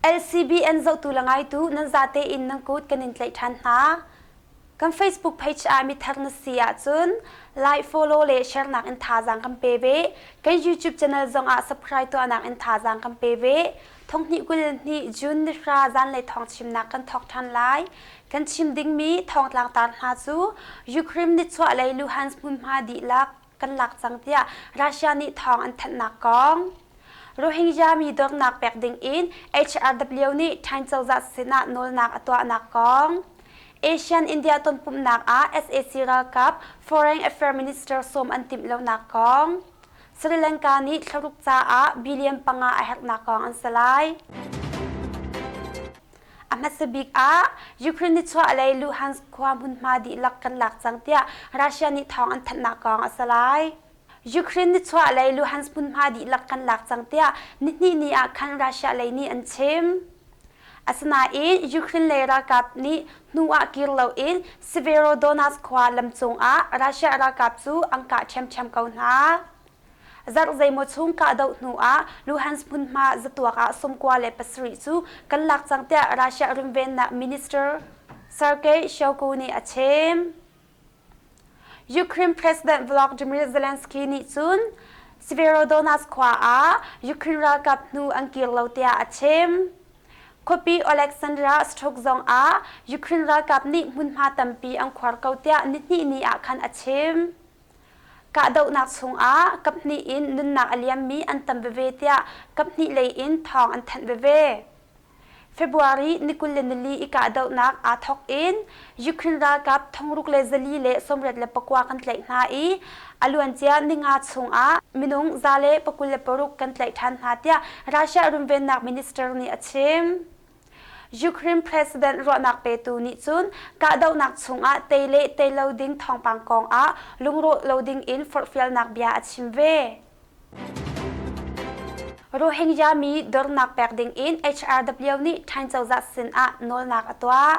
LCBN zohtu le ngaitu nan zate in nan kut kan in tlaih ṭhan hna. Kan Facebook page ah mithar na si ahcun like, follow le share nak in thazaang kan pe ve. Kan YouTube channel zongah subscribe tuahnak in thazaang kan pe ve. Thonghnih 22 June nihra zanlei thawng chimnak kan thawk ṭhan lai. Kan chim dingmi thawngtlang tar hna cu Ukraine nichuahlei Luhansk hmunhma dihlak kan lak cang tiah Russia nih thawng an thanhnak kong. Rohingya mi dornak pek ding in HRW nih Thai cozah sinah nawlnak a tuahnak kong. ASEAN India tonpumhnak ah sac ralkap Foreign Affairs Minister sawm an timh lonak kong. Sri Lanka nih thlaruk caah billion panga a herhnak kong an si lai. A hmasa bik ah Ukraine nichuahlei Luhansk khua hmunhma dihlak kan lak cang tiah Russia nih thawng an thanhnak kong a si lai. Ukraine nichuahlei Luhansk hmunhma dihlak kan lak cang tiah nihnih ni ah khan Russia lei nih an chim. Asinain Ukraine lei ralkap nih hnu ah kir loin Severodonetsk khua lam cungah Russia ralkap cu an kah ṭhiamṭhiam ko hna. Zarh zeimaw chung kahdoh hnu ah Luhansk hmunhma zatuak ah 97 cu kan lak cang tiah Russia runvennak minister Sergei Shoigu nih a chim. Ukraine President Volodymyr Zelensky nih cun Severodonetsk khua ah Ukraine ralkap hnu an kir lo tiah a chim. Khuapi Oleksandra Stok zong ah Ukraine ralkap nih hmunhma tampi an khuar ko tiah nihnih ni ah khan a chim. Kahdohnak chungah kaphnih in nunnak a liammi an tam veve tiah kaphnih lei in thawng an thanh veve. February ni 24 i kahdohnak aa thawk in Ukraine ralkap thongruk le zali le 89 kan tlaih hna i a luancia ninga chungah minung 126 kan tlaih ṭhan hna tiah Russia runvennak minister nih a chim. Ukraine president ruahnak petu nih cun kahdohnak chungah tei le tei lo ding thawngpang kong ah lungrawh lo ding in forhfialnak bia a chim ve. Rohingya mi dornak pek ding in HRW nih Thai cozah sin ah nawlnak a tuah.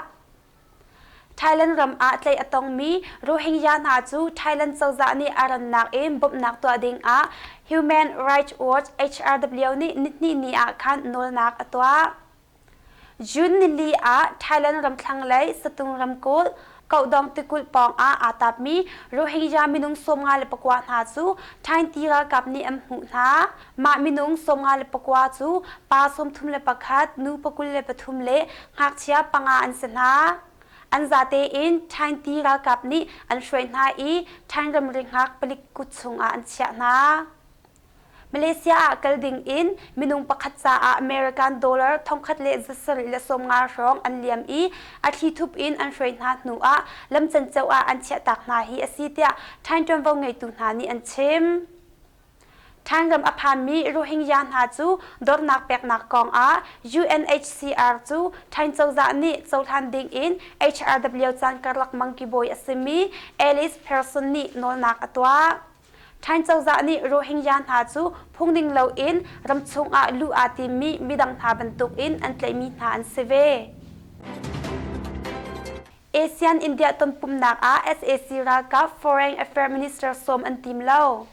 Thailand ram ah tlaih a tongmi Rohingya hna cu Thailand cozah nih a rannak in bawmhnak tuah ding ah Human Rights Watch HRW nih nihnih ni ah khan nawlnak a tuah. June nili ah Thailand ramthlanglei Satung ramkulh Kohdong tikulh pawng ah aa tapmi Rohingya minung 59 hna cu Thai ti ralkap nih an hmuh hna. Mah minung 59 cu pa 31, nu 23 le ngakchia panga an si hna. An zate in Thai ti ralkap nih an hruai hna i Thai ramri hngak palik kut chungah an chiah hna. Malaysia ah kal ding in minung pakhat caah American dollar 1750 hrawng an liam i a thlithup in an hruai hna hnu ah lam canco ah an chiahtak hna hi a si tiah Thai ṭuanvo ngeitu hna nih an chim. Thai ram a phanmi Rohingya hna cu dornak peknak kong ah UNHCR cu Thai cozah nih cohlan ding in HRW caan karlak mangki bawi a simi Alice Pearson nih nawlnak a tuah. Thai cozah nih Rohingya hna cu phungning loin ramchung ah luh aa timmi midang hna bantukin an tlaihmi hna an si ve. ASEAN India tonpumnak ah sac ralkap Foreign Affairs Minister sawm an tim lo.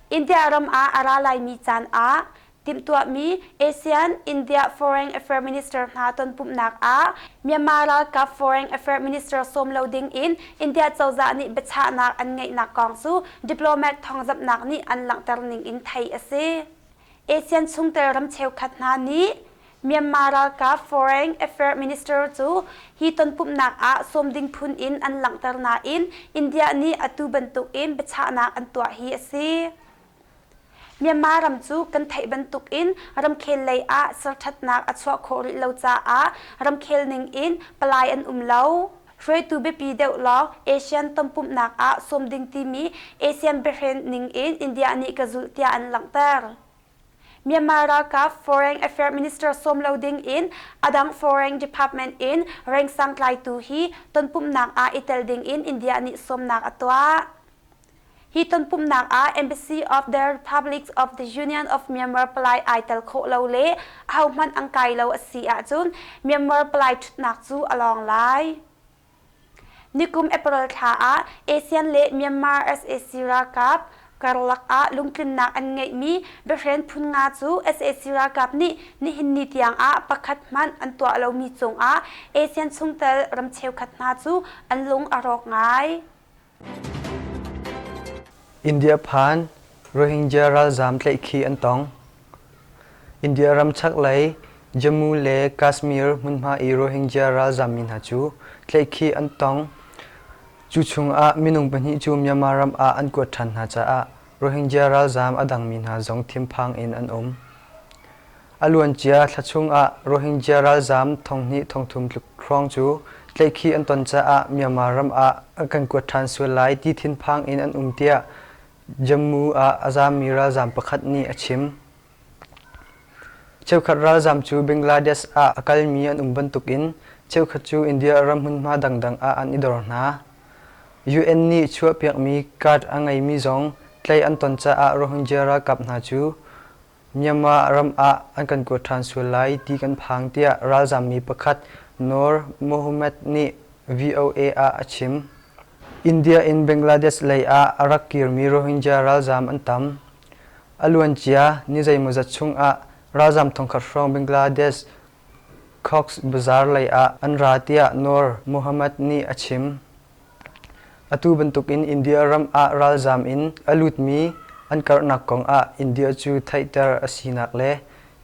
India ram ah a ra laimi caan ah Timhtuahmi ASEAN India Foreign Affairs Minister hna tonpumhnak ah Myanmar ralkap Foreign Affairs Minister sawm lo ding in India cozah nih biachahnak an ngeihnak kong cu diplomat thawngzamhnak nih an langhter ning in theih a si. ASEAN chungtel ram cheukhat hna nih Myanmar ralkap Foreign Affairs Minister cu hi tonpumhnak ah sawm ding phun in an langhter nain India nih atu bantuk in biachahnak an tuah hi a si. Myanmar ram cu kan theih bantukin ramkhel lei ah serṭhatnak a chuah khawh rih lo caah ramkhel ning in palai an um lo. Hruaitu biapi deuh lawng ASEAN tonpumhnak ah sawm ding timi ASEAN biahren ning in India nih ka zulh tiah an langhter. Myanmar ralkap Foreign Affairs Minister sawm lo ding in a dang Foreign Department in rank sang tlaitu hi tonpumhnak ah i tel ding in India nih sawmnak a tuah. Hi tonpumhnak ah Embassy of the Republic of the Union of Myanmar palai ai tel khawh lo le ahohmanh an kai lo a si ahcun Myanmar palai ṭhutnak cu a lawng lai. Nikum April thla ah ASEAN le Myanmar sac ralkap karlak ah lungtlinnak an ngeihmi biahren phun nga cu sac ralkap nih nihin ni tiang ah pakhat hmanh an tuah lomi cungah ASEAN chungtel ram cheukhat hna cu an lung a rawk ngai. India phan Rohingya ralzaam tlaihkhih an tong. India ram chaklei Jammu le Kashmir hmunhma i Rohingya ralzaammi hna cu tlaihkhih an tong. Cu chungah minung pahnih cu Myanmar ram ah an kuat ṭhan hna caah Rohingya ralzaam a dangmi hna zong thinphang in an um. A luancia thla chungah Rohingya ralzaam thonghnih thongthum tluk hrawng cu tlaihkhih an ton caah Myanmar ram ah an kan kuat ṭhan sual lai ti thinphang in an um tiah Jammu ah a zaammi ralzaam pakhat nih a chim. Cheukhat ralzaam cu Bangladesh ah a kalmi an um bantukin cheukhat cu India ram hmunhma dangdang ah an i dor hna. UN nih chuahpiakmi card a ngeimi zong tlaih an ton caah Rohingya ralkap hna cu Myanmar ram ah an kan kuat ṭhan sual lai ti kan phang tiah ralzaammi pakhat Noor Mohammed nih VOA ah a chim. India in Bangladesh lei ah a rak kirmi Rohingya ralzaam an tam. A luancia ni zeimawzat chung ah ralzaam thongkhat hrawng Bangladesh Cox's Bazar lei ah an ra tiah Noor Mohammed nih a chim. Atu bantukin India ram ah ralzaam in a lutmi an karhnak kong ah India cu theihter a sinak le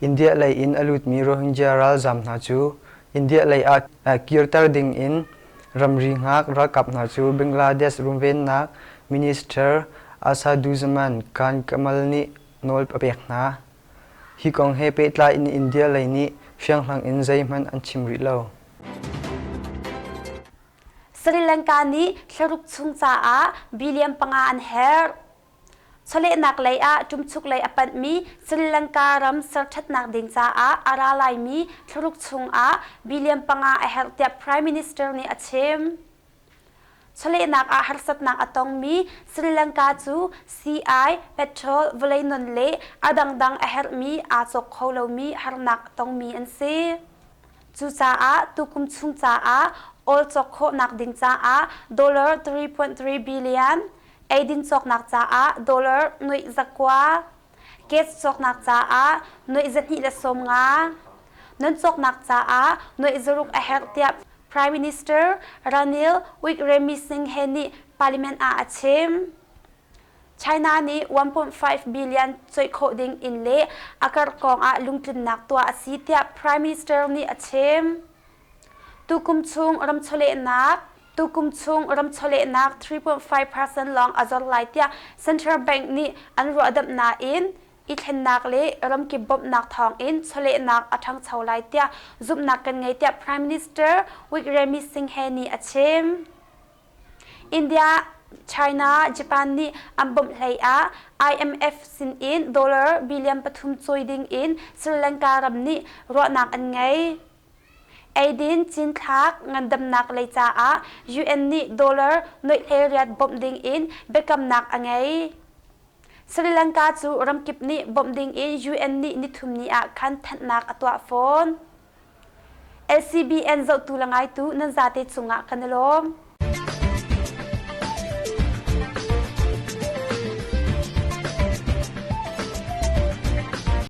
India lei in a lutmi Rohingya ralzaam hna cu India lei ah kirter ding in ramri hngak ralkap hna cu Bangladesh runvennak Minister Asaduzzaman Khan Kamal nih nawl a pek hna. Hi kong he pehtlai in India lei nih fianghlang in zeihmanh an chim rih lo. Sri Lanka nih thlaruk chung caah billion panga an herh. Chawlehnak lei ah ṭumchuk lei a panhmi Sri Lanka ram serṭhatnak ding caah a ra laimi thlaruk chungah billion panga a herh tiah Prime Minister nih a chim. Chawlehnak ah harsatnak a tongmi Sri Lanka cu sii-ai, petrol, vawlei non le a dangdang a herhmi aa cawk kho lomi harnak a tongmi an si. Cucaah tukum chung caah oil cawk khawhnak ding caah dollar 3.3 billion, eidin cawknak caah dollar nuih zakua, gas cawknak caah nuih 215, non cawknak caah nuih zaruk a herh tiah Prime Minister Ranil Wickremesinghe nih Parliament ah a chim. China nih 1.5 billion coih khawh ding in le a karh kong ah lungtlinnak tuah a si tiah Prime Minister nih a chim. Tukum chung ram chawlehnak Tukum chung ram chawlehnak 3.5% lawng a zor lai tiah Central Bank nih an ruahdamh nain i thlennak le ramkip bawmhnak thawngin chawlehnak a ṭhangcho lai tiah zumhnak kan ngei tiah Prime Minister Wickremesinghe nih a chim. India, China, Japan nih an bawmh hlei ah IMF sinin dollar billion pathum cawi ding in Sri Lanka ram nih ruahnak an ngei. Eidin cinthlak ngandamnak lei caah UN nih dollar nuaih hleiriat bawmh ding in biakamnak a ngei. Sri Lanka cu ramkip nih bawmh ding in UN nih nithum ni ah khan thanhnak a tuah fawn. LCBN zohtu le ngaitu nan zate cungah kan i lawm.